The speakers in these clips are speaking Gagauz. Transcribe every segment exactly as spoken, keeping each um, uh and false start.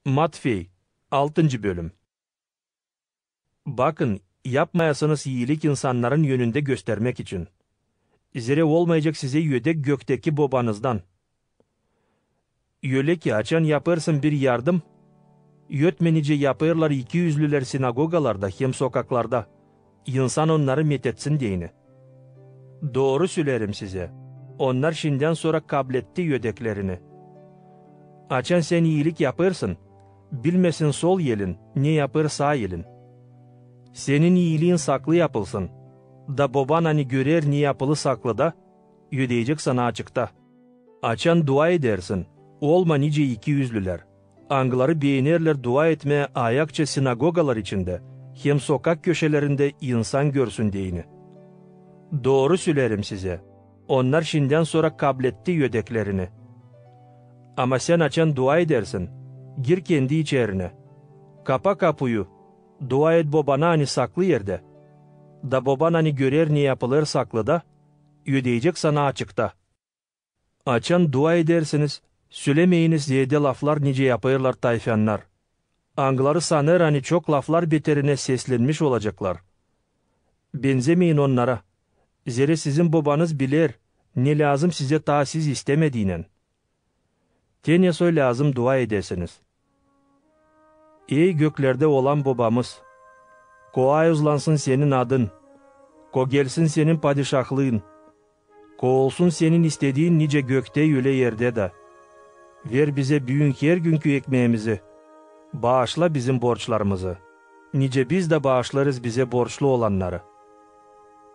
Matfey, altıncı bölüm. Bakın, yapmayasınız iilik insannarın önündä göstermäk için. Zerä olmayacek sizä ödek gökteki Bobanızdan. Ölä ki, açan yapêrsın bir yardım, ötmä nicä yapêrlar ikiüzlülär sinagogalarda hem sokaklarda, insan onnarı metetsin deyni. Dooru söleerim sizä, onnar şindän sora kabletti ödeklerini. Açan sän iilik yapêrsın, bilmesin sol elin, ne yapêr saa elin. Senin iiliin saklı yapılsın, da Boban, ani görer, ne yapılı saklıda, ödeyecek sana açıkta. Açan dua edersin, olma nicä ikiüzlülär, angıları beenerlär dua etmää ayakça sinagogalar içindä hem sokak köşelerindä, insan görsün deyni. Dooru söleerim sizä, onnar şindän sora kabletti ödeklerini. Ama sän açan dua edersin, gir kendi içerinä, kapa kapuyu, dua et Bobana, ani saklı erdä, da Boban, ani görer, ne yapılêr saklıda, ödeyecek sana açıkta. Açan dua edersiniz, sölemeyiniz zeedä laflar, nicä yapêrlar tayfannar, angıları sanêr, ani çok laflar beterinä seslenmiş olaceklar. Benzemeyin onnara, zerä sizin Bobanız biler, ne lääzım sizä taa siz istämediynän. Te ne soy lääzım dua edesiniz. Ey göklerdä olan Bobamız, ko auzlansın Senin adın, ko gelsin Senin padişahlıın, ko olsun Senin istediin nicä göktä, ölä erdä dä. Ver bizä büün hergünkü ekmeemizi. Baaşla bizim borçlarımızı, nicä biz dä baaşlêêrız bizä borçlu olannarı.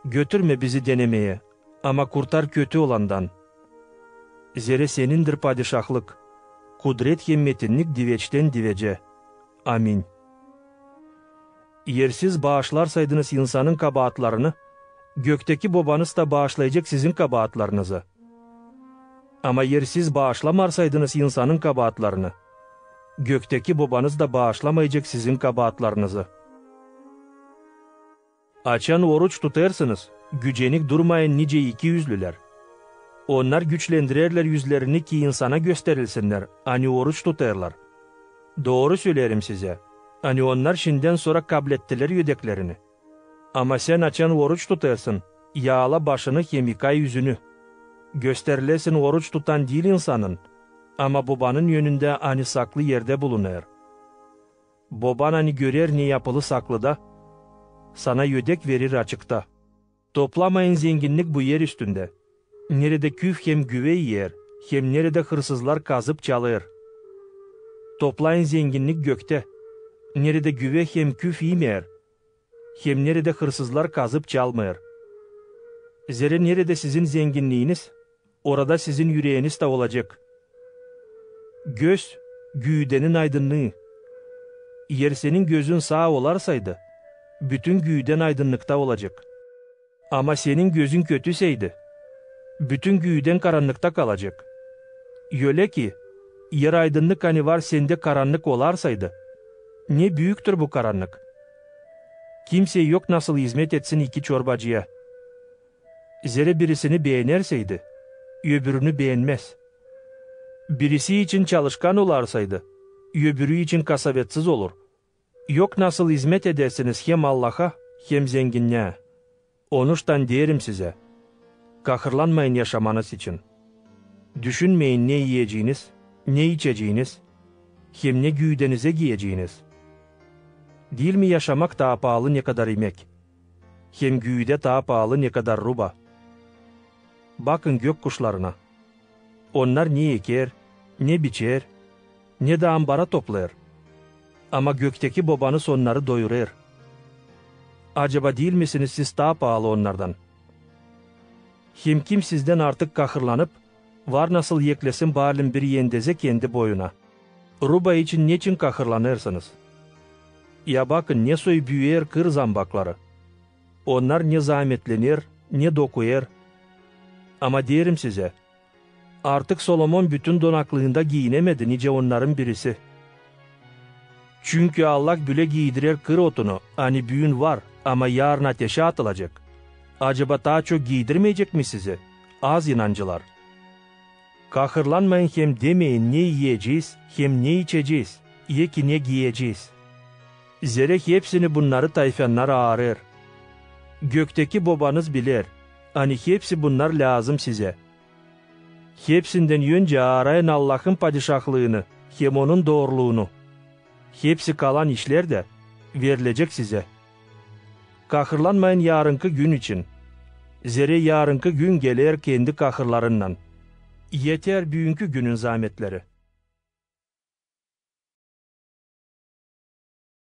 Götürmä bizi denemeyä, ama kurtar kötü olandan. Zerä Senindir padişahlık, kudret hem metinnik diveçtän divecä. Amin. Eer siz baaşlarsaydınız insanın kabaatlarını, gökteki Bobanız da baaşlayacek sizin kabaatlarınızı. Ama eer siz baaşlamarsaydınız insanın kabaatlarını, gökteki Bobanız da baaşlamayacek sizin kabaatlarınızı. Açan oruç tutêrsınız, gücenik durmayın nicä ikiüzlülär. Onnar güçlendirerlär üzlerini, ki insana gösterilsinnär, ani oruç tutêrlar. Dooru söleerim sizä, ani onnar şindän sora kablettilär ödeklerini. Ama sän açan oruç tutêrsın, yaala başını hem yıka üzünü. Gösterilesin oruç tutan diil insanın, ama Bobanın önündä, ani saklı erdä bulunêr. Boban, ani görer, ne yapılı saklıda, sana ödek verir açıkta. Toplamayın zenginnik bu er üstündä, neredä küf hem güvä iyer, hem neredä hırsızlar kazıp çalêr. Toplayın zenginnik göktä, neredä güvä hem küf iimeer, hem neredä hırsızlar kazıp çalmêêr. Zerä neredä sizin zenginniiniz, orada sizin üreeniz tä olacek. Göz, güüdänin aydınnıı. Eer senin gözün saa olarsaydı, bütün güüdän aydınnıkta olacek. Ama senin gözün kötüseydi, bütün güüdän karannıkta kalacek. Ölä ki, eer aydınnık, ani var sendä, karannık olarsaydı, ne büüktür bu karannık! Kimsey yok nasıl izmet etsin iki çorbacıya. Zerä birisini beenerseydi, öbürünü beenmäz. Birisi için çalışkan olarsaydı, öbürü için kasavetsiz olur. Yok nasıl izmet edersiniz hem Allaha, hem zenginnää. Onuştan deerim sizä, kahırlanmayın yaşamanız için. Düşünmeyin, ne iyeceniz, ne içeceniz, hem ne güüdänizä giyeceniz. Diil mi yaşamak taa paalı, nekadar imäk, hem güüdä taa paalı, nekadar ruba? Bakın gök kuşlarına. Onnar ne eker, ne biçer, ne dä ambara toplêêr. Ama gökteki Bobanız onnarı doyurêr. Acaba diil misiniz siz taa paalı onnardan? Hem kim sizdän artık kahırlanıp, var nasıl eklesin baalin bir endezä kendi boyuna? Ruba için neçin kahırlanêrsınız? Ya bakın, ne soy büüyer kır zambakları. Onnar ne zaametlener, ne dokuyêr. Ama deerim sizä, artık Solomon bütün donaklıında giinemedi nicä onnarın birisi. Çünkü Allah bölä giidirer kır otunu, ani büün var, ama yaarın ateşä atılacek. Acaba taa çok giidirmeyecek mi sizi, az inancılar? Kahırlanmayın hem demeyin, ne iyecez hem ne içecez, ya ki ne giyecez. Zerä hepsini bunnarı tayfannar aarêr. Gökteki Bobanız biler, ani hepsi bunnar lääzım sizä. Hepsindän öncä aarayın Allahın Padişahlıını hem Onun dooruluunu. Hepsi kalan işlär dä verilecek sizä. Kahırlanmayın yarınkı gün için, zerä yarınkı gün geler kendi kahırlarınnan. Eter büünkü günün zametleri.